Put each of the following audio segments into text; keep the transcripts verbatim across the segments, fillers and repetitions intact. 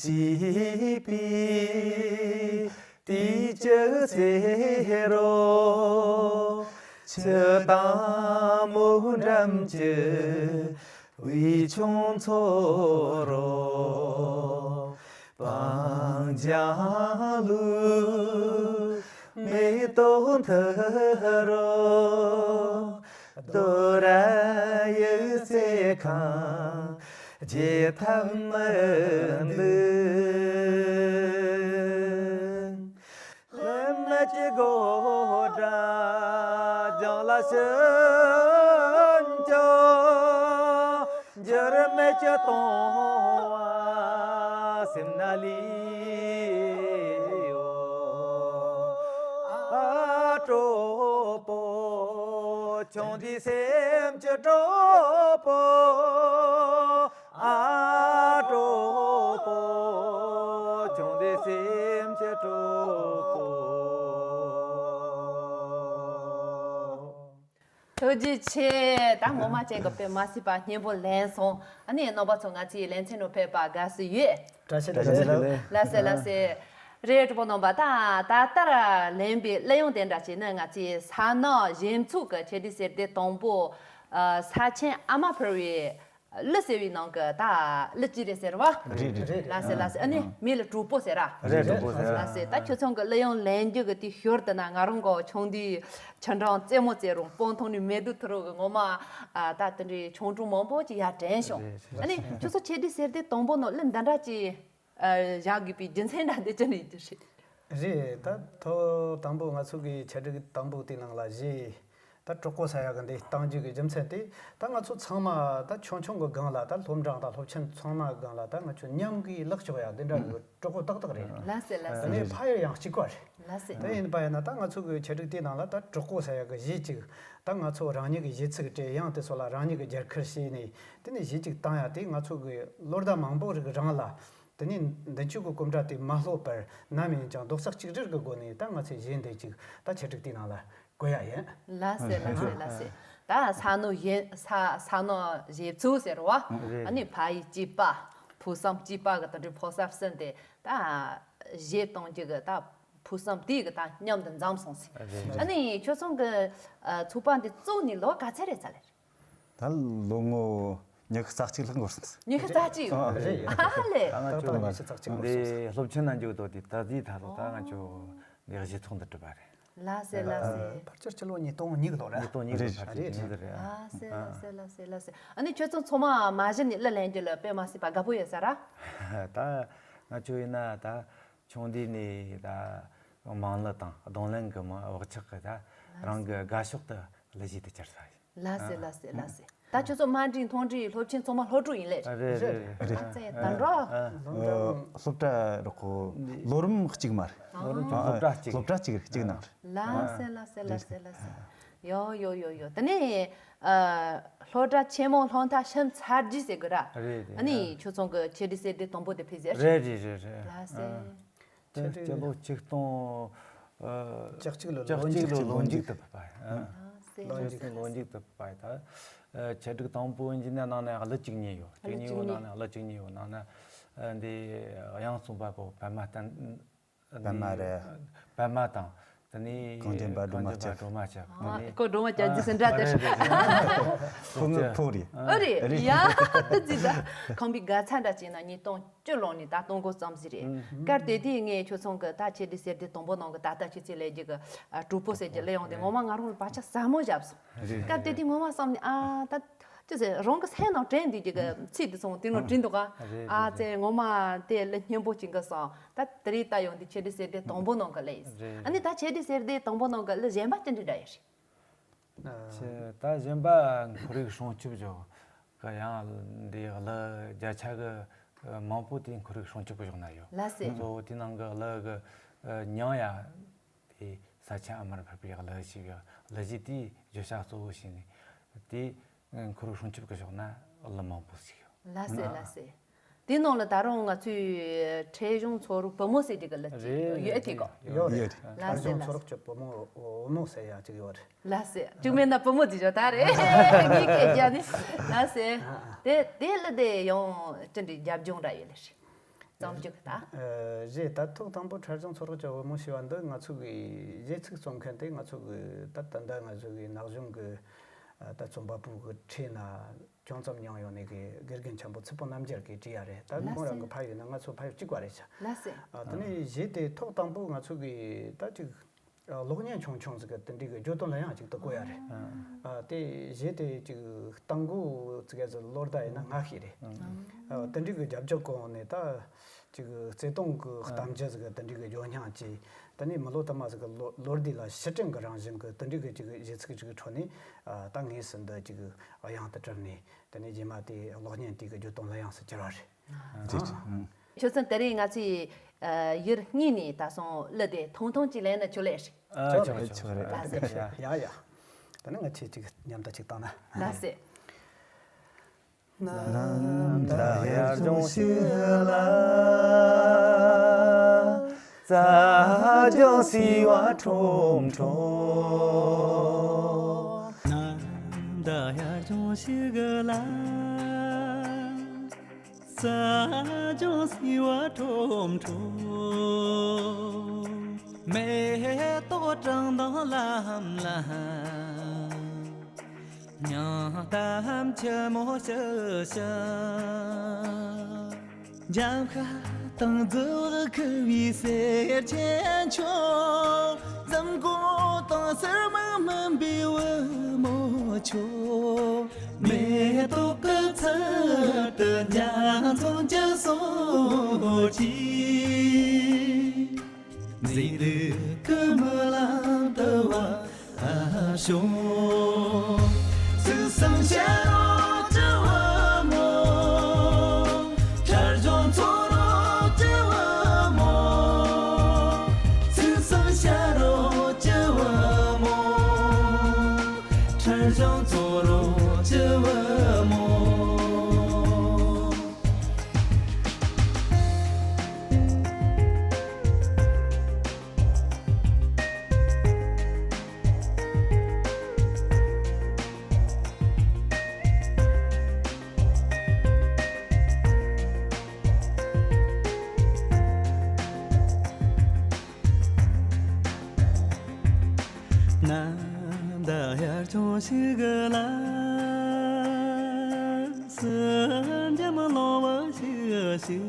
བྲིས་པའི་དུས་ཀྱི་ཟེར་རོ། ཆུ་དྭངས་མོ་འགྲམ་གྱི་བུ་ཆུང་ཚོ་རོ། སྤང་ལྗང་ལུག་མེ་ཏོག་མཐུ་རོ། རྡོ་ར་ཡུག་སའི་ཁང་བརྗེད་ཐབས་མི་འདུག་ལྷད་མེད་ཀྱི་དགོད་སྒྲ་ལྗང་ལ་ཕྱིན་ཀྱང་འགྱུར་མེད་ཀྱི་སྟོང་བ་སེམས་ན་ལུས་ཡོད། ཨ་གྲོགས་པོ། ཆུང་དུས་སེམས་ཀྱི་གྲོགས་པོ། ཨ་གྲོགས་པོ། ཆུང་དུས་སེམས་ཀྱི་གྲོགས་པོ། ཐུགས་རྗེ་ཆེ། ད་ངོ་མ་ཅན་གྱི་དཔེ་མ་སྲིད་པ་སྙན་པོ་ལེན་སོང་། ཨ་ནི་རྣམ་པ་ཚོ་ང་ཚོའི་ལེ་ཚན་ནང་ཕེབས་པ་དགའ་བསུ་ཡོད། བཀྲ་ཤིས་བདེ་ལེགས། ལགས་སེ་ལགས་སེ། རེད། གྲོགས་པོ་རྣམ་པ། ད་ད་ལྟར་ལེན་པའི་གླུ་དབྱངས་དེ་འདྲ་ཅིག་ནི་ང་ཚོའི་ས་ནག་གཞས་ཚོགས་ཀྱི་ཆེད་དུ་གསེར་ལྡེ་དང་པོ། ཨ། ས་ཆེན་ཨ་མ་ཕུར་བའི་གླུ་ཟེར་བའི་ནང་གི་ད་གླུ་གཅིག་རེད་ཟེར་བ། རེད་རེད་རེད། ལགས་སེ་ལགས་སེ། ཨ་ནི་མིང་ལ་གྲོགས་པོ་ཟེར་ར། རེད། གྲོགས་པོ་ཟེར། ལགས་སེ། ད་ཁྱོད་ཚང་གི་གླུ་དབྱངས་ལེན་རྒྱུ་གི་དེ་ཞོར་དུ་ན་ང་རང་གི་ཆུང་དུས་ཆུ་འགྲམ་རྩེད་མོ་རྩེ་རུང་སྤང་ཐང་ནས་མེ་ཏོག་མཐུ་རོ་གི་ངོ་མ། ཨ། ད་དེ་འདྲའི་ཆུང་ཆུང་མང་པོ་ཅིག་ཡར་དྲན་བྱུང་། རེད། ཨ་ནི་ཁྱོད་ཚོ་ཆེད་དུ་གསེར་ལྡེ་དང་པོ་ནང་གླུ་འདི་འདྲ་ཅིག་ཨ། བཞག་དགོས་པའི་རྒྱུ་མཚན་འདྲ་འདི་ཅི་ནས་ཡིན་རྒྱུ་རེད། རེད། ད་ཐོག་དང་པོ་ང་ཚོ་གི་ཆེད་སྒྲིག་དང་པོ་དེའི་ནང་ལ་གཞས་ད་གྲོགས་པོ་ཟེར་ཡག་གི་འདི་བཏང་རྒྱུ་གི་རྒྱུ་མཚན་དེ། ད་ང་ཚོ་ཚང་མ་ད་ཆུང་ཆུང་གི་སྒང་ལ་ད་སློབ་འབྲིང་དང་སློབ་ཆེན་ཚང་མ་སྒང་ལ་ད་ང་ཚོ་མཉམ་གི་ལག་ཕྱོགས་ཡག་འདི་འདྲ་གི་གྲོགས་པོ་ཏག་ཏག་རེད། ལགས་སེ་ལགས་དེ་སེ། ནས་ཕ་ཡུལ་ཡང་གཅིག་པ་རེད། ལགས་སེ། དེ་ཡིན་པ་ཡིན་ན་ད་ང་ཚོ་གི་ཆེད་སྒྲིག་དེའི་ནང་ལ་ད་གྲོགས་པོ་ཟེར་ཡག་གི་གཞས་གཅིག་ད་ང་ཚོ་རང་ཉིད་ཀྱི་གཞས་ཚིག་སྤྲད། དབྱངས་དེ་ཚོ་ལ་རང་ཉིད་ཀྱི་རྒྱབ་འཁུར་བྱས་ནས་དེ་ནས་གཞས་གཅིག་བཏང་ཡག་དེ་ང་ཚོ་གི་ལོ་ཟླ་མང་པོ་རིགས་རིང་ལ། དེ་ནས་མདུན་སྐྱོད་ཀྱི་གོམ་སྒྲ་དེ་མ་ལྷོད་པར་ནམ་ཡིན་ཀྱང་རྡོག་རྩ་གཅིག་སྒྲིལ་གྱི་སྒོ་ནས་ད་ང་ཚོས་གཞས་འདི་གཅིག་ད་ཆེད་སྒྲིག་དེའི་ནང་ལ་བཀོད་ཡག་ཡིན། ལགས་སེ་ལགས་སེ་ལགས་སེ། ད་ས་ནག་གཞས། ས་ས་ནག་གཞས་ཚོགས་ཟེར་བ། རེད། ཨ་ནི་ཕ་ཡུལ་གཅིག་པ། ཕུགས་བསམ་གཅིག་པ་གི་དེ་འདྲའི་ཕོ་གསར་གསུམ་དེ་ད་གཞས་གཏོང་རྒྱུ་གི་ད་ཕུགས་བསམ་དེ་གི་ད་མཉམ་དུ་འཛོམས་སོང་ཟེར། རེད། ཨ་ནི་ཁྱོད་ཚང་གི་ཨ་ཚོགས་པ་འདི་བཙུགས་ནས་ལོ་ག་ཚོད་རེད་ཟེར་ལེ། ད་ལོ་ངོ་ཉི་ཤུ་རྩ་གཅིག་ལྷག་འགོར་སོང་ཟེར། ཉི་ཤུ་རྩ་གཅིག་ཨ་རེད། ཨ་ལེ། ད་ང་ཏག་ཏག་ཚོ་ཉི་ཤུ་རྩ་གཅིག་འགོར་སོང་ཟེར། འདི་སློབ་ཆེན་ནང་འཇུག་དོ་དེ་ད་ཟིག་ད་ལོ་ད་ང་ཚོ་འདི་གཞས་ཚོགས་འདི་གྲུབ་པ་རེད། ལགས་སེ་ལགས་སེ། ཕལ་ཆེར་སྤྱི་ལོ་ཉིས་སྟོང་གཉིས་གི་ལོ་རེད། ཉིས་སྟོང་གཉིས་ལོ་རེད། ཕལ་ཆེར་རེད། ཉིས་ལོ་རེད། ལགས་སེ་ལགས་སེ་ལགས་སེ་ལགས་སེ། ཨ་ནི་ཁྱོད་ཚོ་ཚང་མ་མ་གཞི་ནས་གླུ་ལེན་རྒྱུ་ལ་དཔེ་མ་སྲིད་པ་དགའ་པོ་ཡོད་ས་ར། ད་ང་ཚོ་ཡིན་ན་ད་ཆུང་དུས་ནས་ད་དམངས་གླུ་དང་རྡུང་ལེན་གི་མ་བག་ཆགས་གི་ད་རང་གི་དགའ་ཕྱོགས་དུ་གླུ་གཞས་དེ་གྱུར་ས་ཡིན། ལགས་སེ་ལགས་སེ་ལགས་སེ། ད་ཁྱོད་ཚོ་དམའ་འབྲིང་མཐོ་འབྲིང་སློབ་ཆེན་ཚང་མ་སློབ་ཕྲུག་ཡིན་ལེ། རེད་རེད་རེད། ཨ་ཙེ་ད་འགྲོ། ཨ། སློབ་གྲྭ་རོགས་གོ་ལོ་རིམ་གཅིག་མ་རེད། ལོ་རིམ་གཅིག་ཨ། སློབ་གྲྭ་གཅིག་སློབ་གྲྭ་གཅིག་རེད། གཅིག་ནང་རེད། ལགས་སེ་ལགས་སེ་ལགས་སེ་ལགས་སེ། ཡོ་ཡོ་ཡོ་ཡོ། དེ་ནས་ཨ་སློབ་གྲྭ་ཆེན་མོ་སློབ་མཐར་ཕྱིན་ཚར་རྗེས་ཟེར་དགོས་ར། རེད་རེད། ཨ་ནི་ཨ། ཁྱོད་ཚོ་གི་ཆེད་དུ་གསེར་ལྡེ་དང་པོ་དེ་ཕེབས་ཟེར། རེད་རེད་རེད་རེད། ལགས་སེ། ཨ། དེ་ཆེད་དུ་སྤྱི་ལོ་ཆིག་སྟོང་ཨ་བཅུ་གཅིག་ལོ་ལོ་མཇུག་ལོ་མཇུག་ཏུ་ཕེབས་པ་ཡིན། ཨ། ལོ་མཇུག་ལོ་མཇུག་ཏུ་ཕེབས་པ་ཡིན། ད་ཨ་ཆེད་སྒྲིག་དང་པོ་ཡིན་གྱི་ན་ནང་ན་གླུ་བཅུ་གཉིས་ཡོད། བཅུ་གཉིས་ཡོད། ནང་ན་གླུ་བཅུ་གཉིས་ཡོད། ནང་ན་ཨ་འདི་དབྱངས་གསུམ་པ་པོ་པདྨ་བསྟན། པདྨ་རེད། པདྨ་དང་། དེ་ནས་གངས་ཅན་པ་སྒྲོལ་མ་སྐྱབས། སྒྲོལ་མ་སྐྱབས། ཨ། དེ་ནས་ཁོ་སྒྲོལ་མ་སྐྱབས་རྗེས་སུ་འདྲ་དེ། ཨ་རེད་རེད། ཕོ་མོ་ཕོ་རེད། ཨ་རེད། ཨ་རེད། ཡ་ད་ཙི་ད་ཁམས་པའི་དགའ་ཚལ་འདྲ་ཅིག་ན་ཉིས་སྟོང་བཅུ་ལོ་ནས་ད་གཏོང་འགོ་བརྩམས་ཟིག་རེད། ཨུ་ཧུམ། སྐབས་དེ་དུས་ངས་ཁྱོད་ཚང་གི་ད་ཆེད་དུ་གསེར་ལྡེ་དང་པོ་ནང་གི་ད་ལྟ་ཁྱེད་ཚོས་ལས་རྒྱུ་གི་ཨ་གྲོགས་པོ་ཟེར་གྱི་གླུ་དབྱངས་དེ་ངོ་མ་ང་རང་ལ་བག་ཆགས་ཟབ་མོ་བཞག་སོང་། རེད། སྐབས་དེ་དུས་ངོ་མ་བསམ་ནས་ཨ་ད་ཅི་ཟེར་རང་གི་སེམས་ནང་དྲན་བསྡད་རྒྱུ་གི་ཚིག་དེ་སོང་དེ་ནང་དྲན་འདུག་ག་རེད། ཨ་རེད་ཙེ་རེད། ངོ་མ་དེ་གླུ་སྙན་པོ་ཅིག་གི་སོང་། ད་དེ་རིང་ད་ཡོང་དུས་ཆེད་དུ་གསེར་ལྡེ་དང་པོ་ནང་གི་གླུ་ཡིན། རེད། ཨ་ནི་ད་ཆེད་དུ་གསེར་ལྡེ་དང་པོ་ནང་གི་གླུ་གཞན་པ་ཅི་འདྲ་འདྲ་ཡོད་རེད། ཨ། ཆེ། ད་གཞན་པ་ཁོར་ཡུག་སྲུང་སྐྱོབ་བྱོས་གི་ཡང་འདི་གླུ་བརྒྱ་ཆ་གི་མང་པོ་དེ་ཁོར་ཡུག་སྲུང་སྐྱོབ་གི་ཕྱོགས་ན་ཡོད། ལགས་སེ། གཙོ་བོ་དེ་ནང་གི་གླུ་གི་མྱིང་ཡ་དེ་ས་ཆེན་ཨ་མར་ཕུར་བུའི་གླུ་ཞེས་པའི་གླུ་གཞས་དེའི་བརྗོད་བྱ་གཙོ་བོ་བྱས་ནས་དེ་ཁོར་ཡུག་སྲུང་སྐྱོབ་གི་ཕྱོགས་ན་གླུ་མང་པོ་ཞིག་ཡོད། ལགས་སེ། ཨ། ལགས་སེ། དེའི་ནང་ལ་ད་རུང་ང་ཚོའི་འཕྲེད་གཞུང་ཚོ་རུ་བུ་མོ་ཟེར་གྱི་གི་གླུ་ཅིག་རེད། ཡོད་ཨེ་ཐིག་གོ། ཡོད་རེད། ཡོད་རེད། ལགས་སེ། འཕྲེད་གཞུང་ཚོ་རུ་གྱི་བུ་མོ་བུ་མོ་ཟེར་ཡག་ཅིག་ཡོད་རེད། ལགས་སེ། ཅུང་མེད་ན་བུ་མོ་ཅིག་ཡོད་ད་རེད། ངའི་སྐད་ཆ་ནི། ལགས་སེ། དེ་དེ་གླུ་དེ་ཡང་ཅི་འདྲའི་རྒྱབ་ལྗོངས་འདྲ་ཡོད་ལེ་རེད། རྩོམ་རྒྱུགས་ད། ཨ། རེད། ད་ཐོག་དང་པོ་ཁྲ་གཞུང་ཚོ་རོགས་ཀྱི་བུ་མོ་ཞེས་པ་འདི་ང་ཚོ་གི་གཞས་ཚིག་རྩོམ་མཁན་དེ་ང་ཚོ་གི་ད་ད་ལྟ་ང་ཚོ་གི་ན་གཞོན་གི་ད་རྩོམ་པ་པོ་གི་ཁྲོད་ན་ཅུང་ཙམ་མྱོང་ཡོད་ནི་གི་དགེ་རྒན་ཆེན་པོ་ཚེ་ཕོ་རྣམ་རྒྱལ་གྱིས་བྲིས་ཡ་རེད། ད་ལགས་ཁོང་རང་སོ། གི་ཕ་ཡུལ་ན་ང་ཚོ་ཕ་ཡུལ་གཅིག་པ་རེད་ཤག་ལགས་སོ། ཨ། དེ་ནས་གཞས་དེ་ཐོག་དང་པོ་ང་ཚོ་གི་ད་ཅིག་ཨ། གློག་བརྙན་ཆུང་ཆུང་ཟིག་གི་དེ་འདྲའི་གི་བརྗོད་དོན་ལ་ཡང་ཅིག་ཏུ་བཀོད་ཡ་རེད། ཨ། དེ་གཞས་དེ་ཅིག་གཏང་སྒོ་ཙི་གེ་ཟིག་ལོར་ད་ཡིན་ན་ང་ཤི་རེད། ཨ། དེ་འདྲའི་གི་རྒྱབ་ལྗོངས་གོང་ནས་ད་ཅིག་བརྩེ་དུང་གི་གཏམ་རྒྱུད་ཟིག་གི་དེ་འདྲའི་གི་ཇོ་སྙིང་ཅིག་དེ་ནས་མི་ལོ་དུ་མ་ཟིག་གི་ལོ་ལོ་ཟླ་ལ་ཕྱིར་དྲན་གི་རང་བཞིན་གི་དེ་འདྲའི་གི་ཅིག་གཞས་ཚིག་ཅིག་གི་ཁྲོད་ནས། ཨ། ད་ངས་སུ་འདི་ཅིག་དབྱངས་དུ་གྲུབ་ནས་དེ་ནས་རྗེས་མ་དེ་གློག་བརྙན་དེ་གི་བརྗོད་དོན་ལ་ཡང་སུ་གྱུར་བ་རེད། ཨ། ཁྱོད་ཚོ་དེ་རིང་ང་ཚོའི་ཨ་ཡུལ་གཉིས་ནས་ད་སོང་གླུ་དེ་ཐུང་ཐུང་ཅིག་ལེན་ན་ཆོག་ལེ་ཞིག་ཨ། ཆོག་རེད། ཆོག་རེད། ལགས་སེ། ཡ་ཡ། ད་ནི་ང་ཆེ་ཅིག་མཉམ་དུ་ཅིག་བཏང་ན། ལགས་སེ། ནམ་ཟླ་ཡར་ལྗོངས་ཤིག་ལ། རྩྭ་ལྗང་བསིལ་བ་ཁྲོམ་ཁྲོམ། ནམ་ཟླ་ཡར་ལྗོངས་ཤིག་ལ། རྩྭ་ལྗང་བསིལ་བ་ཁྲོམ་ཁྲོམ། མེ་ཏོག་བཀྲག་མདངས་ལམ་ལམ། ཉང་གཏམ་ཆུ་མོ་ཞུ་ཞུ། འཇམ་ཤ་དང་རྫི་བ་ཁུ་བའི་སེར་ཆེན་ཆུ། འཛུམ་གོང་དང་སེར་མིག་སྨིན་པའི་བུ་མོ་ཆུ། མེ་ཏོག་གི་ཚལ་དུ་འཇའ་ཚོན་གྱི་སོ་སྐྱེས། མཛེས་སྡུག་གི་རྨི་ལམ་དུ་བ་ཞོག་ཚིག་གསུམ་བཤད་རོགས་ཀྱི་བུ་མོ། ཁྲ་གཞུང་ཚོ་རོགས་ཀྱི་བུ་མོ། ཚིག་གསུམ་བཤད་རོགས་ཀྱི་བུ་མོ། ཁྲ་གཞུང་ཚོ་རོགས་ཀྱི་བུ་མོ། ནམ་ཟླ་ཡར་ལྗོངས་ཤིག་ལ། སུམ་འཇམ་ལོ་བ་ཞིག་ཞིག་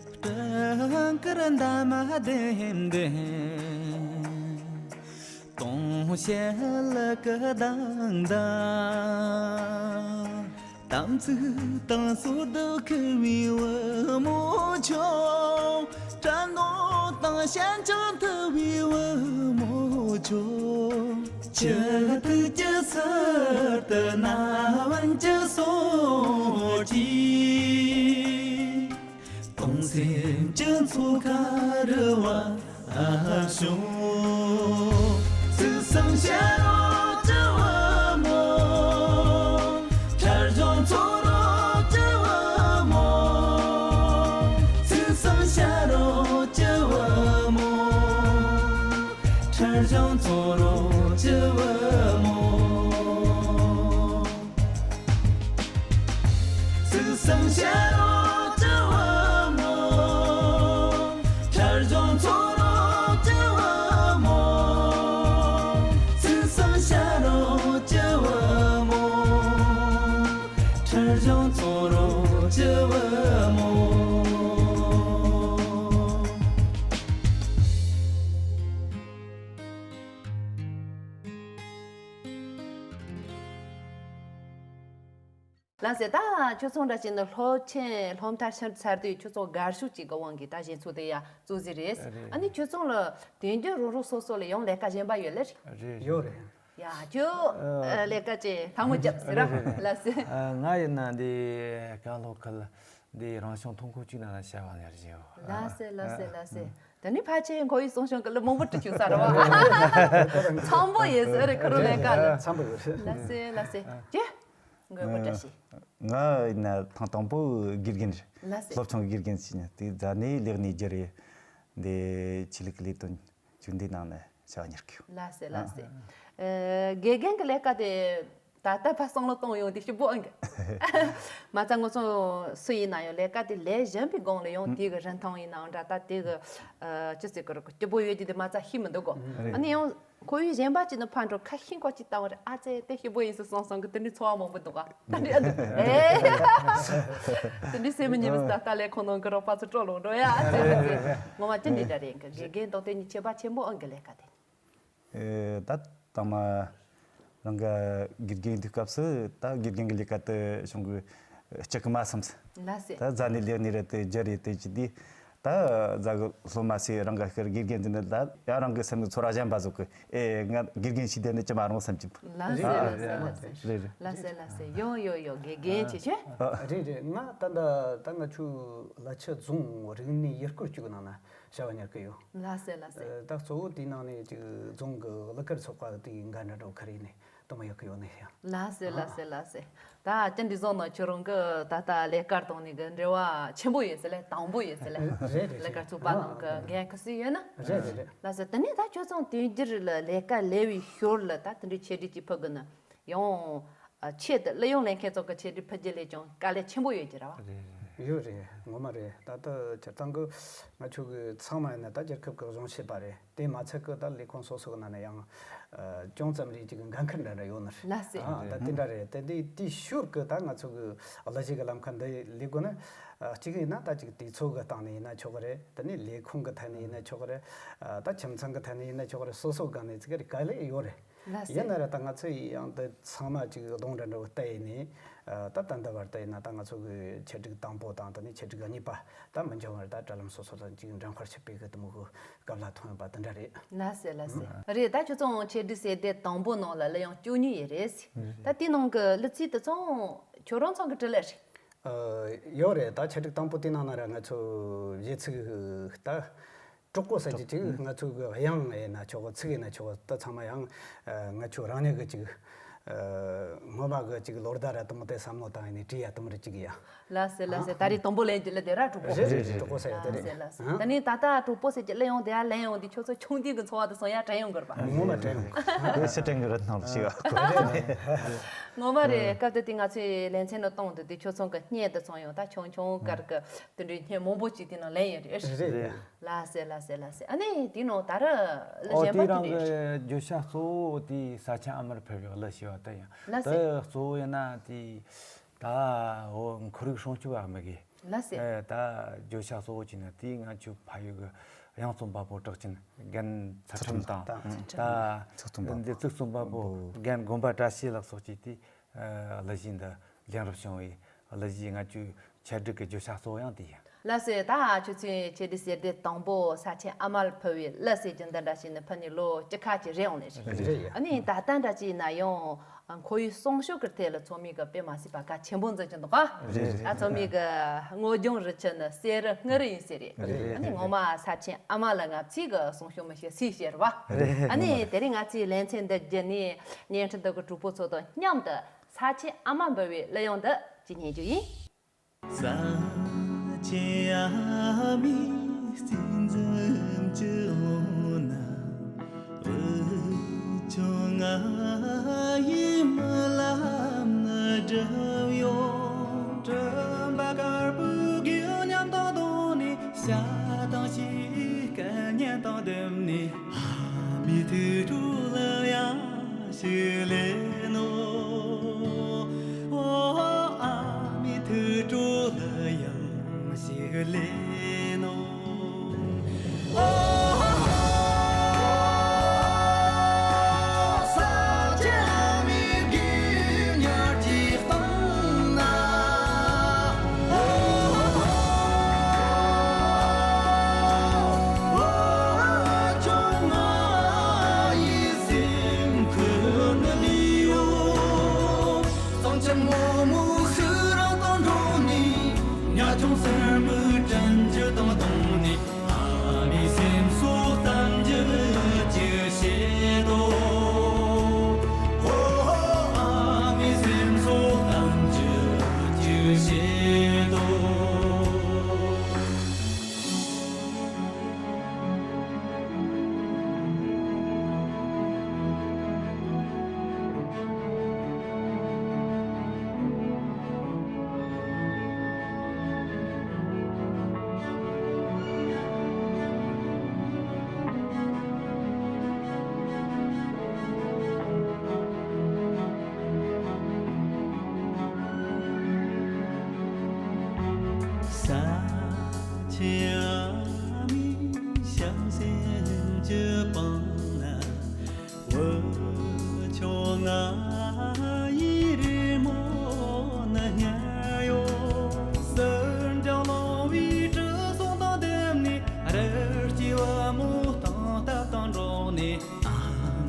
སྤྲིན་དཀར་འདབ་མ་ལྡེམ་ལྡེམ། དུང་ཞལ་ལ་སྐུ་དང་ལྡན། དམ་ཚིག་དང་སོ་སྡུག་ཁུར་བའི་བུ་མོ་ཆུང་། སྐྲ་ནོར་དང་ཞན་ཆགས་མཐུ་བའི་བུ་མོ་ཆུང་། ཆུ་ཐིགས་ཀྱི་ཟུར་དུ་ན་བུན་གྱི་སོ་སྐྱེས། གཏོང་སེམས་ཀྱི་མཚོ་ཁ་རི་བ་ཞོག་ཚིག་གསུམ་བཤད་རོགས་ཀྱི་བུ་མོ། ཁྲ་གཞུང་ཚོ་རོགས་ཀྱི་བུ་མོ། ཚིག་གསུམ་བཤད་རོགས་ཀྱི་བུ་མོ། ཁྲ་གཞུང་ཚོ་རོགས་ཀྱི་བུ་མོ། ཚིག་གསུམ་བཤད་རོགས་ཀྱི་བུ་མོ། ཁྲ་གཞུང་ཚོ་རོགས་ཀྱི་བུ་མོ། ཚིག་གསུམ་བཤད་རོགས་ཀྱི་བུ་མོ། ཁྲ་གཞུང་ཚོ་རོགས་ཀྱི་བུ་མོ། ལགས་སེ། ད་ཁྱོད་ཚོ་འདྲ་བྱས་ན་སློབ་ཆེན་སློབ་མཐར་ཕྱིན་ཚར་དུས་ཁྱོད་ཚོ་དགའ་ཤོས་ཅིག་གི་དབང་གིས་ད་གཞས་ཚོགས་དེ་ཡ་བཙུགས་ཟིན་རེད། རེད། ཨ་ནི་ཁྱོད་ཚོ་ལ་དོན་རྒྱུ་རང་རང་སོ་སོ་ལ་ཡང་ལས་ཀ་གཞན་པ་ཡོད་ལེ། རེད། ཡོད་རེད། ཡ་ཁྱོད་ཨ་ལས་ཀ་ཅིག་ལྷ་མོ་རྒྱབ་ཟེར་ར། རེད་རེད་རེད། ལགས་སེ། ཨ་ང་ཡིན་ན་འདི་གང་ལོ་ཁལ་འདི་རང་བྱུང་ཐོན་ཁུངས་གཅིག་ནང་ལ་བྱ་བ་ལས་རེད་བྱེད། ལགས་སེ་ལགས་སེ་ལགས་སེ། ད་ནི་ཕལ་ཆེར་ཁོ་ཡི་གསུང་བྱུང་གི་ལ་མང་པོ་འབྲི་བཅུག་ས་རེད་བ། འཚམ་པོ་ཡོད་ཟེར་རེད་ཁོ་རང་ལས་ཀ་ལ། འཚམ་པོ་ཡོད་རེད། ལགས་སེ་ལགས་སེ། ཀྱེ། མགོན་པོ་བཀྲ་ཤིས། ང་ཡིན་ན་ཐེངས་དང་པོ་དགེ་རྒན་རེད། ལགས་སེ། སློབ་ཆུང་དགེ་རྒན་བྱས་ནས་དེ་རྫ་ནས་ལས་གནས་བརྒྱུད་རེད། འདི་ཆོས་ལུགས་ཀྱི་ལས་དོན་བཅུད་འདི་ནང་ནས་བྱ་བ་གཉེར་གི་ཡོད། ལགས་སེ་ལགས་སེ། ཨ། ཨེ། དགེ་རྒན་གྱི་ལས་ཀ་དེ། ད་ལྟ་ཕར་བསམ་བློ་གཏོང་ཡོང་དུས་སྐྱིད་པོ་ཨང་གི། མ་རྩ་ང་ཚོ་སུ་ཡིན་ན་ཡང་ལས་ཀ་དེ་ལས་གཞན་པའི་སྒང་ལ་ཡང་དེ་གི་རིན་ཐང་ཡིན་ནའང་འདྲ། ད་དེ་གི་ཅི་ཟེར་གི་རེད། སྐྱིད་པོ་ཡོད་ཀྱི་དེ་མ་རྩ་ཤེས་མི་འདུག་གོ། ཨ་ནི་ཡང་ཁོར་ཡུག་གཞན་པ་ཅིག་ནས་ཕར་འགྲོ་ཁ་ཤས་ཀོ་ཅིག་བཏང་བ་རེད། ཨ་ཙེ་དེ་སྐྱིད་པོ་ཡིན་ཟེར་བསམ་བསམ་གི་དེ་འདྲའི་ཚོར་བ་མང་པོ་འདུག་ག། ད་འདྲ་འདུག་ཨེ། དེ་འདྲའི་སེམས་མི་ཉིད་མི་ད་ལྟ་ལས་ཁུངས་ནང་གི་རོགས་པ་ཚོ་སྤྲོ་ལོང་འགྲོ་ཡ། ཨ་ཙེ་ཨ་ཙེ་ངོ་མ་ཅི་འདྲ་འདྲ་རེད་གི། དགེ་རྒན་དང་དེ་གཉིས་ཁྱད་པར་ཆེན་པོ་ཨང་གི་ལས་ཀ་དེ། ཨེ། ད་དང་མ་རང་ག་དགེ་རྒན་དུས་སྐབས་སུ་ད་དགེ་རྒན་གྱི་ལས་ཀ་དུ་བྱུང་གི་སྤྱི་གི་མ་བསམ་སི། ལ་སེ། ད་རྫ་ནས་ལེགས་ནས་རེད་དེ་རྒྱུ་རེད་དེ་ཅི་དེ། ད་རྫ་གི་སློབ་མ་སེ་རང་ག་ཤར་དགེ་རྒན་དུ་ནི་ད་ཡང་རང་གི་སེམས་ནི་ཚོར་བ་གཞན་པ་བཟོ་གི། ཨེ། ང་དགེ་རྒན་ཞིག་དེ་ནི་ཅི་མ་རུང་བསམ་གྱི། ལ་སེ་ལ་སེ་ལ་སེ། རེད་རེད། ལ་སེ་ལ་སེ། ཡོ་ཡོ་ཡོ། དགེ་རྒན་ཆེ་ཆེ། རེད་རེད། ང་ད་ད་ད་ང་ཆུ་ལ་ཆུ་རྫོང་རིག་གནས་ཡུལ་སྐོར་ཅིག་ནང་ན་བྱ་བ་གཉེར་གི་ཡོད། ལ་སེ་ལ་སེ། ད་གཙོ་བོ་དེའི་ནང་ནས་ཅིག་རྫོང་གི་གླུ་གར་ཚོགས་པ་དེའི་འགན་འདྲ་འགྲོ་ཁ་རེ་ནས་དུ་མ་ཡག་གི་ཡོད་ནས་ཡང་། ལ་སེ་ལ་སེ་ལ་སེ། ད་ཅི་འདྲ་བཟོ་ན་ཁྱོད་རང་གི་ད་ལྟ་ལས་ཀར་དང་ནི་གི་འབྲེལ་བ་ཆེན་པོ་ཡོད་ཟེར་ལེ། དང་པོ་ཡོད་ཟེར་ལེ། རེད་རེད། ལས་ཀར་ཚོགས་པ་ནང་གི་འགན་ཁུར་སྲིད་ཡོད་ན། རེད་རེད་རེད། ལ་སེ། དེ་ནས་ད་ཁྱོད་ཚང་དུས་འགྱུར་ལ་ལས་ཀ་ལས་པའི་ཞོར་ལ་ད་དེ་འདྲའི་ཆེད་སྒྲིག་ཅིག་ཕུལ་གི་ན། ཡང་ཆེད་དུ་གླུ་དབྱངས་ལེན་མཁན་ཚོ་གི་ཆེད་དུ་ཕུལ་རྒྱུ་ལས་ཀྱང་དཀའ་ལས་ཆེན་པོ་ཡོད་ཀྱི་རེད་བ། རེད་རེད། ཡོད་རེད། ངོ་མ་རེད། ད་ལྟ་སྤྱིར་བཏང་གི་ང་ཆོ་གི་ཚང་མ་ཡིན་ན་ད་རྒྱལ་ཁབ་ཀྱི་གཞུང་བཞེས་པ་རེད། དེ་མ་ཚད་ཀྱི་ད་ལས་ཁུངས་སོ་སོ་གི་ནང་ནས་ཡང་ཅུང་ཙམ་རེ་ཅིག་འགན་ཁུར་འདྲ་འདྲ་ཡོད་ནི་རེད། ལ་སེ། ཨ། ད་དེ་འདྲ་རེད། དེ་འདི་དེའི་ཞོར་གི་ད་ང་ཚོ་གི་གླུ་གཞས་ཀྱི་ལམ་ཁ་འདི་ལས་དགོས་ན། གཅིག་ཡིན་ན་ད་ཅིག་དུས་ཚོད་ཀྱི་སྟེང་ནས་ཡིན་ན་ཆོག་གི་རེད། དེ་ནས་ལས་ཁུངས་ཀྱི་ཐད་ནས་ཡིན་ན་ཆོག་གི་རེད། ད་ཁྱིམ་ཚང་གི་ཐད་ནས་ཡིན་ན་ཆོག་གི་རེད། སོ་སོ་སྒང་ནས་ཅིག་རེ་དཀའ་ལས་ཡོད་རེད། ལགས་སོ། ཡིན་ན་ར་ད་ང་ཚོ་ཡི་ཡང་འདི་ཚང་མ་ཅིག་གདོང་འདྲ་འདྲ་བོ་བལྟས་ནས། ད་ད་ལྟ་བར་དུ་ཡིན་ན་ད་ང་ཚོ་གི་ཆེད་སྒྲིག་དང་པོ་དང་དེ་ནས་ཆེད་སྒྲིག་གཉིས་པ་ད་མི་འགྱངས་བར་ད་དྲ་ལམ་སོ་སོ་དང་ཅིག་འགྲན་ཁུར་བྱེད་པའི་གི་དུ་མོ་གི་སྐབས་ལ་ཐོན་ཡོད་པ་དེ་འདྲ་རེད། ལགས་སོ་ལགས་སོ། རེད། ད་ཁྱོད་ཚོ་ཆེད་སྒྲིག་ཟེར་དེ་དང་པོ་ནང་ལ་གླུ་དབྱངས་བཅུ་གཉིས་ཡོད་རེད། ད་དེའི་ནང་གི་གླུ་ཚིག་དེ་ཚོ་ཁྱོད་རང་ཚང་གི་བྲིས་ལེ་རེད། ཡོད་རེད། ད་ཆེད་སྒྲིག་དང་པོ་དེའི་ནང་ན་ར་ང་ཚོ་གཞས་ཚིག་ད། གྲོགས་པོ་ཟེར་གྱི་ཅིག་ང་ཚོ་གི་དབྱངས་ཡིན་ན་ཆོག་གི། ཚིག་ཡིན་ན་ཆོག་གི། ད་ཚང་མ་ཡང་ང་ཆོ་རང་ཉིད་གི་ཅིག་སྔོན་མ་གི་ཅིག་ལོ་ཟླ་ར་དུ་མོ་དེ་བསམ་བློ་བཏང་ཡིན་ནས་བྲིས་ཡ་དུ་མོ་རེ་ཅིག་ཡ། ལགས་སེ་ལགས་སེ། ད་རེས་དང་པོ་ལེན་གྱི་གླུ་དེ་ར་གྲོགས་པོ། རེད་རེད་རེད། གྲོགས་པོ་ཟེར་ཡ་དེ་ལགས་སེ་རེད། ལགས་སེ། ད་ནི་ད་ལྟ་གྲོགས་པོ་ཟེར་གྱི་གླུ་དབྱངས་དེ་ཡ་ལེན་ཡོང་དུས་ཁྱོད་ཚོ་ཆུང་དུས་གི་ཚོར་བ་དེ་ཚོ་ཡ་དྲན་ཡོང་གི་རེད་པ། ངོ་མ་དྲན་ཡོང་གི། དེ་སི་ཀྲིན་གི་རི་ཐམ་ཞིག་ཡ། ངོ་མ་རེད། སྐབས་དེ་དུས་ང་ཚོས་ལེ་ཚན་ནང་གཏོང་དུས་དེ་ཁྱོད་ཚོ་གི་བརྙན་དེ་ཚོ་ཡང་ད་ཆུང་ཆུང་དཀར་གི་དེ་འདྲའི་བརྙན་མང་པོ་ཅིག་དེ་ནང་ལེན་ཡོད་རེད། རེད་རེད། ལགས་སེ་ལགས་སེ་ལགས་སེ། ཨ་ནི་དེ་ནང་ད་ར་གླུ་ཨོ་གཞན་པ་དེ་དེ་རང་དེ་གི་རེད། བརྗོད་བྱ་གཙོ་བོ་དེ་ས་ཆེན་ཨ་མར་ཕེབས་པའི་གླུ་ཞེས་པ་དེ་ཡིན། ལགས་སེ། དེ་གཙོ་བོ་ཡིན་ན་དེ་ད་འོ་ཁོར་ཡུག་སྲུང་སྐྱོབ་པ་མི་དགོས། ལགས་སེ། ཨེ། ད་བརྗོད་བྱ་གཙོ་བོ་གཅིག་ནི་དེ་ང་ཆོའི་ཕ་ཡུལ་གི་དབྱངས་རྩོམ་པ་པོ་གྲགས་ཅན་རྒན་ཚུལ་ཁྲིམས་དང་། ཚུལ་ཁྲིམས་དང་། ད་ཚུལ་ཁྲིམས་པ་འདི་ཚིག་རྩོམ་པ་པོ་པོ་རྒན་དགོན་པ་བཀྲ་ཤིས་ལགས་སོགས་ཀྱིས་དེ་གླུ་གཞས་འདི་ལེན་རོགས་བྱུང་བའི་གླུ་གཞས། ང་ཆོའི་ཆེད་སྒྲིག་གི་བརྗོད་བྱ་གཙོ་བོ་ཡང་དེ་ཡིན། ལགས་སོ། ད་ཁྱོད་ཚོས་ཆེད་སྒྲིག་ཟེར་དེ་དང་པོ་ས་ཆེན་ཨ་མར་ཕེབས་པའི་གླུ་ཟེར་གྱི་འདི་འདྲ་ཞིག་ནི་ཕ་ནི་ལོ་བཅུ་ཁ་ཅིག་རེད་འོང་ལེ་རེད། རེད། ཨ་ནི་ད་ལྟ་འདྲ་ཅིག་ཡིན་ན་ཡང་ཁོར་ཡུག་སྲུང་སྐྱོབ་ཀྱི་ཐད་ལ་ཚོགས་མི་གི་དཔེ་མ་སྲིད་པ་གལ་ཆེན་པོ་འཛིན་གྱི་འདུག་ག། རེད་རེད། ད་ཚོགས་མི་གི་དངོས་སྦྱོང་རུ་ཆེན་ནི་གསེར་རི་དངུལ་རི་ཡིན་ཟེར་རེད། རེད། ཨ་ནི་ངོ་མ་ས་ཆེན་ཨ་མ་ལ་ང་ཚིག་གི་སྲུང་སྐྱོབ་མི་བྱེད་སུས་བྱེད་རེད་བ། རེད། ཨ་ནི་དེ་རིང་ང་ཚོའི་ལེ་ཚན་འདི་བརྒྱུད་ནས་བརྙན་འཕྲིན་འདི་གི་གྲོགས་པོ་ཚོ་དང་མཉམ་དུ་ས་ཆེན་ཨ་མ་འབུལ་བའི་གླུ་དབྱངས་འདི་ཅིག་ཉན་རྒྱུ་ཡིན། ས་ཆེན་ཨ་མའི་རྩེ་འཛུམ་གྱི་ངོས་ན། བུ་ཆུང་ང་ཡི་རྨི་ལམ་ནི་འགྲིབ་ཡོང་། སྤྲིན་པ་དཀར་པོའི་རྒྱུན་མཉམ་དུ་བསྡོངས་ནས། ཞལ་གདངས་ཤིང་སྐད་སྙན་དང་བསྡེབས་ནས། ཨ་མའི་ཐུགས་སྤྲོ་གླུ་དབྱངས་ཤིག་ལེན་ནོ། ཨོ། ཨ་མའི་ཐུགས་སྤྲོ་གླུ་དབྱངས་ཤིག་ལེན་ནོ། ཨོ། ས་ཆེན་ཨ་མའི་རྒྱུད་ཉག་གཅིག་སྟེང་ན། ཨོ། ཨོ། ཁྱོད་ང་ཡི་སེམས་ཁུར་ནི་ལུས་ཡོད། གཙང་ཆེན་སྔོན་མོ་ཤུགས་རིང་དང་འགྲོགས་ནས། ཉ་ཆུང་སེར་མོའི་དྲིན་གྱིས་དང་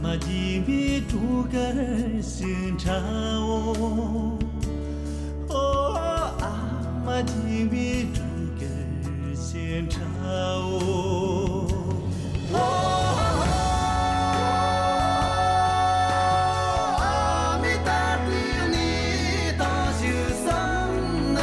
རྒྱས་པའི་གྲོས་གར་ཞིག་འཁྲབ་འོ། ཨོ། ཨ་མ་རྒྱས་པའི་གྲོས་གར་ཞིག་འཁྲབ་འོ། ཨོ། ཨ་མའི་ལྟར་དུ་གནས་དང་ཞིག་བསམ་ན།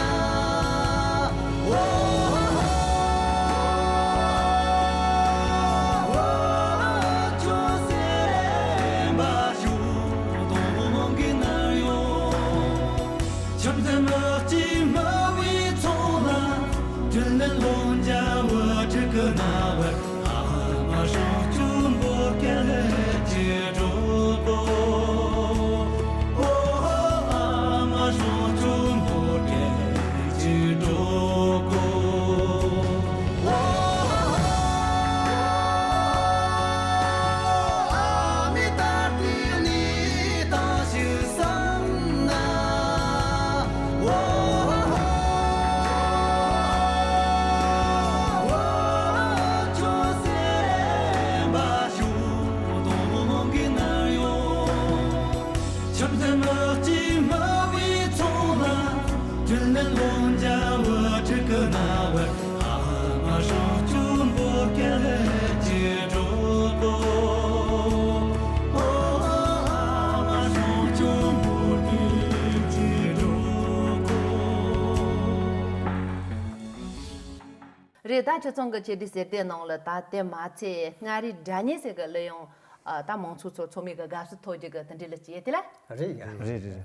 རེད། ད་ཁྱེད་ཚང་གི་ཆེད་དུ་ཟེར་དེ་ནང་ལ་ད་དེ་མ་ཚད་མངའ་རིས་སྒྲ་སྙན་ཟེར་གི་གླུ་དབྱངས་ཨ་ད་མང་ཚོགས་ཚོར་ཚང་མས་གི་དགའ་བསུ་ཐོབ་རྒྱུ་གི་དེ་འདྲའི་གླུ་ཅིག་ཡོད་དེ་ལ། རེད་ཡ། རེད་རེད་རེད།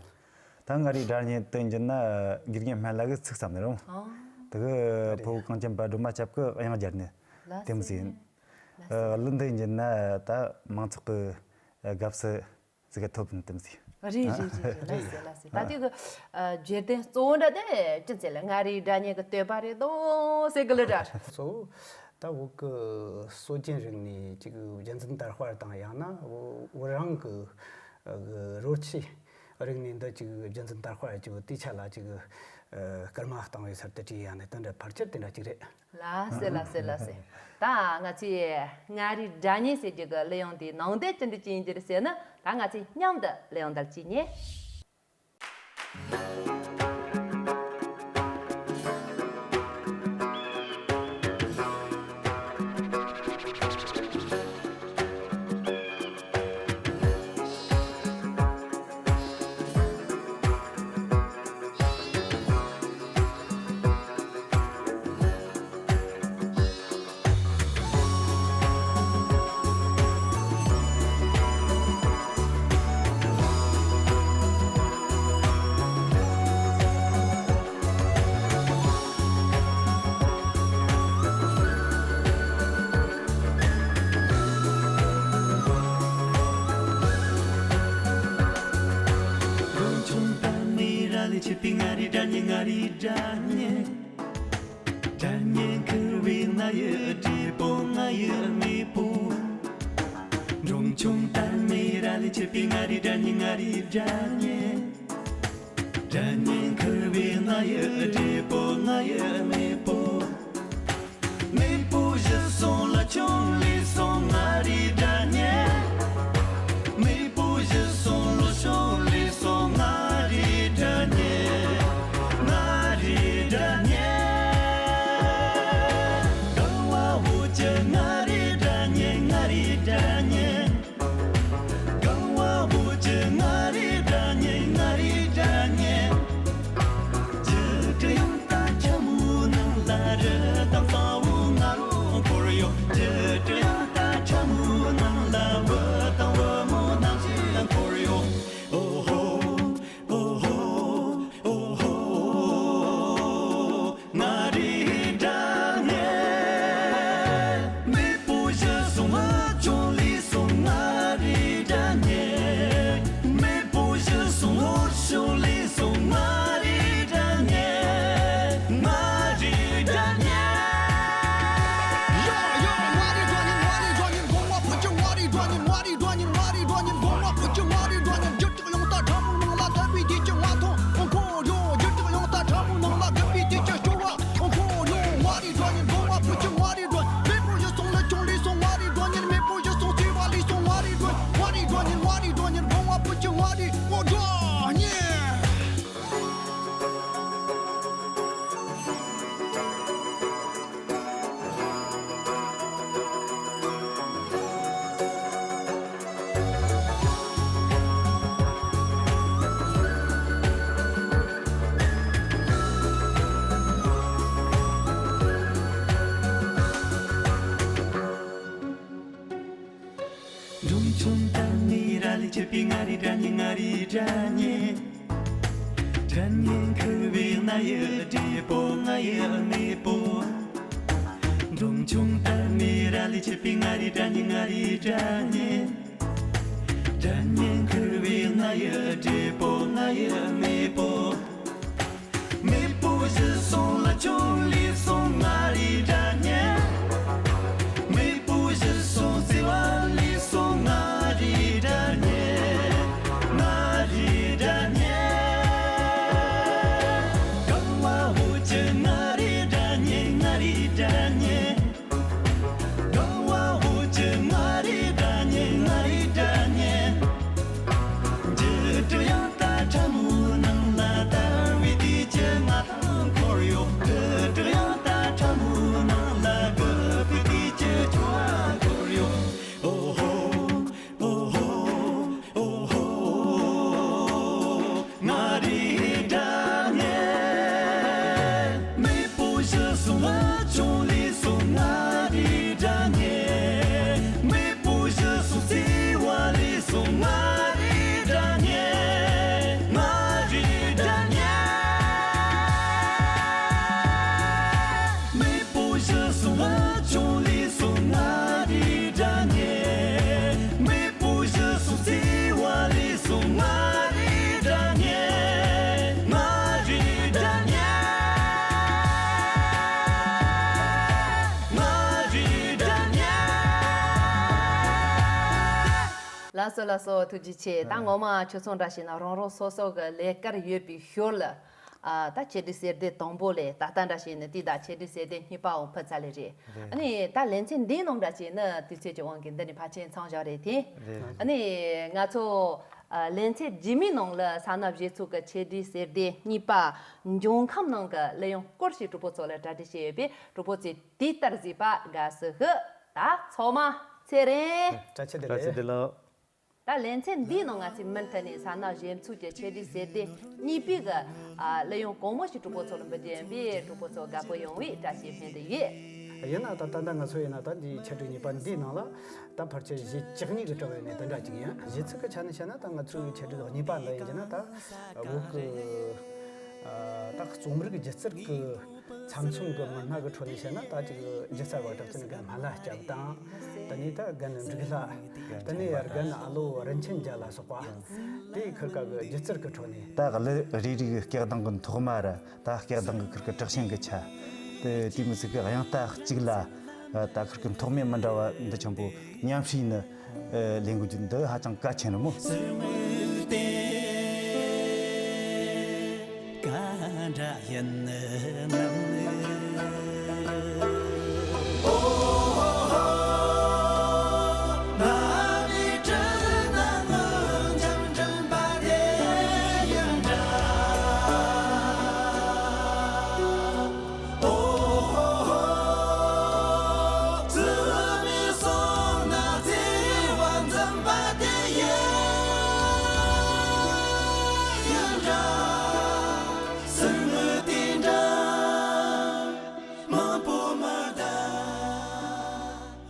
ད་མངའ་རིས་སྒྲ་སྙན་དུ་འགྱུར་ན་དགེ་རྒན་སྨན་བླ་གི་ཚིག་ཙམ་ནི་རུང་། ཨ། དེ་གི་ཕུ་བོ་གངས་ཅན་པ་སྒྲོལ་མ་སྐྱབས་ཀྱི་དབྱངས་སྦྱར་ནས་ལ་དེ་མོ་ཟེར། ཟེར་ནས། ལ་ཟེར་གླུ་འདི་འགྱུར་ན་ད་མང་ཚོགས་ཀྱི་དགའ་བསུ་ཟིག་ག་ཐོབ་ནི་དེ་མོ་ཟིག་རེད་རེད་རེད་རེད། ལགས་སེ་ལགས་སེ། ད་དེ་གི་ཨ་བརྗོད་དོན་གཙོ་བོ་འདྲ་དེ་ཅི་ཟེར་ལ། མངའ་རིས་སྒྲ་སྙན་གི་བསྟོད་པ་རེད་དོ་ཟེར་གི་ལ་འདྲ། གཙོ་བོ་ད་བོད་ཀྱི་སྲོལ་རྒྱུན་རིག་གནས་ཅིག་རྒྱུན་འཛིན་དར་སྤེལ་དང་ཡང་ན་བོད་རང་གི་གི་རོལ་ཆས་རིག་གནས་འདི་ཅིག་རྒྱུན་འཛིན་དར་སྤེལ་ཅིག་དེའི་ཆ་ལ་ཅིག་སྐུལ་མ་བཏང་བའི་ཚུལ་དུ་བྲིས་ཡ་ནི་དེ་འདྲ་ཕལ་ཆེར་དེ་འདྲ་ཅིག་རེད། ལགས་སེ་ལགས་སེ་ལགས་སེ། ད་ང་ཚོས་མངའ་རིས་སྒྲ་སྙན་ཟེར་རྒྱུ་གི་གླུ་དབྱངས་དེའི་ནང་དོན་ཅི་འདྲ་ཅི་ཡིན་རྒྱུ་རེད་ཟེར་ན། ད་ང་ཚོས་མཉམ་དུ་གླུ་དབྱངས་འདི་ལ་གཅིག་ཉན། སྒྲ་སྙན་ཁུར་བའི་ང་ཡི་བགྲེས་པོ་ང་ཡི་མེས་པོ། འབྲོང་ཆུང་དར་མའི་ར་ལས་ཆད་པའི་མངའ་རིས་སྒྲ་སྙན། མངའ་རིས་སྒྲ་སྙན། སྒྲ་སྙན་ཁུར་བའི་ང་ཡི་བགྲེས་པོ་ང་ཡི་མེས་པོ། མེས་པོ་གཞིས་གསུམ་ལ་ཆུང་ལས་སོང་མངའ་རིས་སྒྲ་སྙན། མེས་པོ་གཞིས་གསུམ་ལ་ཆུང་ལས་སོང་མངའ་རིས་སྒྲ་སྙན། མངའ་རིས་སྒྲ་སྙན། གངས་བ་འོག་གི་མངའ་རིས་སྒྲ་སྙན། མངའ་རིས་སྒྲ་སྙན། གངས་བ་འོག་གི་མངའ་རིས་སྒྲ་སྙན། མངའ་རིས་སྒྲ་སྙན། འབྲོང་ཆུང་དར་མའི་ར་ལས་སྐྱེས་པའི་མངའ་རིས་སྒྲ་སྙན། མངའ་རིས་སྒྲ་སྙན། སྒྲ་སྙན་ཁུ་བའི་རྣ་ཡི་བགྲེས་པོ། རྣ་ཡི་མེས་པོ། འབྲོང་ཆུང་དར་མའི་ར་ལས་སྐྱེས་པའི་མངའ་རིས་སྒྲ་སྙན། མངའ་རིས་སྒྲ་སྙན། སྒྲ་སྙན་ཁུ་བའི་རྣ་ཡི་བགྲེས་པོ། རྣ་ཡི་མེས་པོ། མེས་པོ་གཞིས་གསུམ་ལ་ཆོས་ལས་གསུངས། མངའ་རིས་སྒྲ་སྙན། མེས་པོ་གཞིས་གསུམ་བརྩེ་བ་ལས་གསུངས། མངའ་རིས་སྒྲ་སྙན། མངའ་རིས་སྒྲ་སྙན། གངས་དབང་ཕོ་ཁྱི་མངའ་རིས་སྒྲ་སྙན། མངའ་རིས་སྒྲ་སྙན། གངས་དབང་ཕོ་ཁྱི་མངའ་རིས་སྒྲ་སྙན། མངའ་རིས་སྒྲ་སྙན། འགྱུར་དྲི་དབྱངས་རྟ་ཕྲ་མོའི་ནང་ལ། དར་བའི་དུས་ཀྱི་མངའ་ཐང་འཁོར་ཡོད། འགྱུར་དྲི་དབྱངས་རྟ་ཕྲ་མོའི་ནང་ལ། སྐུད་པའི་དུས་ཀྱི་ཆུ་བ་འཁོར་ཡོད། ཨོ་ཧོ། ཨོ་ཧོ། ཨོ་ཧོ། མངའ་རིས་སྒྲ་སྙན། མེས་པོ་གཞིས་གསུམ་ལ་ཆོས་ལས་གསུངས། མངའ་རིས་སྒྲ་སྙན། མེས་པོ་གཞིས་གསུམ་བརྩེ་བ་ལས་གསུངས། མངའ་རིས་སྒྲ་སྙན། མངའ་རིས་སྒྲ་སྙན། མེས་པོ་གཞིས་གསུམ་ལ་ཆོས་ལས་གསུངས། མངའ་རིས་སྒྲ་སྙན། མེས་པོ་གཞིས་གསུམ་བརྩེ་བ་ལས་གསུངས། མངའ་རིས་སྒྲ་སྙན། མངའ་རིས་སྒྲ་སྙན། མངའ་རིས་སྒྲ་སྙན། ལགས་སོ་ལགས་སོ། ཐུགས་རྗེ་ཆེ། ད་ངོ་མ་ཁྱོད་ཚོ་འདྲ་ཞིག་ན་རང་རང་སོ་སོ་གི་ལས་ཀར་ཡོད་པའི་ཞོར་ལ། ཨ། ད་ཆེད་སྒྲིག་གསེར་སྡེ་དང་པོ་ལས་ད་ལྟ་འདྲ་ཞིག་ནི་དེ་ད་ཆེད་སྒྲིག་གསེར་སྡེ་གཉིས་པའང་ཕུད་ཚར་ལེ་རེད། རེད། ཨ་ནི་ད་ལེ་ཚན་འདིའི་ནང་འདྲ་ཞིག་ནི་དུས་ཚོད་ཀྱི་དབང་གིས་འདི་ནས་ཕལ་ཆེར་མཚམས་བཞག་རེད་དེ། རེད། ཨ་ནི་ང་ཚོ། ཨ། ལེ་ཚན་རྗེས་མའི་ནང་ལ་ས་ན་གཞས་ཚོགས་ཀྱི་ཆེད་སྒྲིག་གསེར་སྡེ་གཉིས་པ་འབྱུང་ཁམས་ནང་གི་གླུ་དབྱངས་སྐོར་ཞིག་གྲོགས་པོ་ཚོ་ལ་གྲ་སྒྲིག་བྱས་ཡོད་པས། གྲོགས་པོ་ཚོས་དེ་ལྟར་གཟིགས་པ་དགའ་བསུ་ཞུ། ད་ཚང་མ་ཚེ་རིང་། བཀྲ་ཤིས་བདེ་ལེགས། བཀྲ་ཤིས་བདེ་ལེགས། ད་ལེ་ཚན་འདིའི་ནང་ང་ཚོས་མུ་མཐུད་ནས་ས་ན་གཞས་ཚོགས་ཀྱི་ཆེད་སྒྲིག་གསེར་སྡེ་གཉིས་པའི་གི། ཨ། གླུ་དབྱངས་གོང་མོ་ཞིག་གྲོགས་པོ་ཚོ་ལ་འབུལ་རྒྱུ་ཡིན་པས། གྲོགས་པོ་ཚོ་དགའ་པོ་ཡོང་བའི་བཀྲ་ཤིས་ཕན་བདེ་ཡོད། ཡིན་ན་ད་ད་ལྟ་ང་ཚོ་ཡིན་ན་ད་འདིའི་ཆེད་སྒྲིག་གཉིས་པ་འདིའི་ནང་ལ་ད་ཕལ་ཆེར་གཞས་བཅུ་གཉིས་ཀྱི་གྲས་ཡོད་ནས་དེ་འདྲ་ཅིག་ཡིན། གཞས་ཚིག་གི་ཆ་ནས་བཤད་ན་ད་ང་ཚོའི་ཆེད་སྒྲིག་གཉིས་པ་འདི་ཡིན་གྱི་ན་ད་བོད་ཀྱི། ཨ། ད་རྩོམ་རིག་སྒྱུ་རྩལ་གྱི་ཚབ་མཚོན་གྱི་མི་སྣ་གི་ཁྲོད་ནས་བཤད་ན་ད་ཅིག་སྒྱུ་རྩལ་བ་གྲགས་ཅན་རྒན་སྨན་བླ་སྐྱབས་དང་། དེ་ནས་ད་རྒན་འབྲུག་ལྷ། དེ་ནས་རྒན་ཨ་ལོ་རིན་ཆེན་རྒྱལ་ལ་སོགས་པ། དེའི་ཁུར་ཀ་གི་སྒྱུ་རྩལ་གྱི་ཁྲོད་ནས། ད་གླུ་རེ་རེ་གི་སྐད་གདངས་ཀྱི་ཐོག་མ་ར་ད་སྐད་གདངས་ཀྱི་ཁུར་ཀ་དྲག་ཞན་གྱི་ཆ། དེ་དེ་མི་ཚིག་གི་དབྱངས་རྟ་གཅིག་ལ་ད་ཁུར་ཀའི་ཐོག་མའི་མི་འདྲ་བ་འདི་ཆེན་པོ་མཉམ་བསྲེས་ནི་ལེན་དགོས་རྒྱུ་འདི་ཧ་ཅང་གལ་ཆེན་རེད་མོ།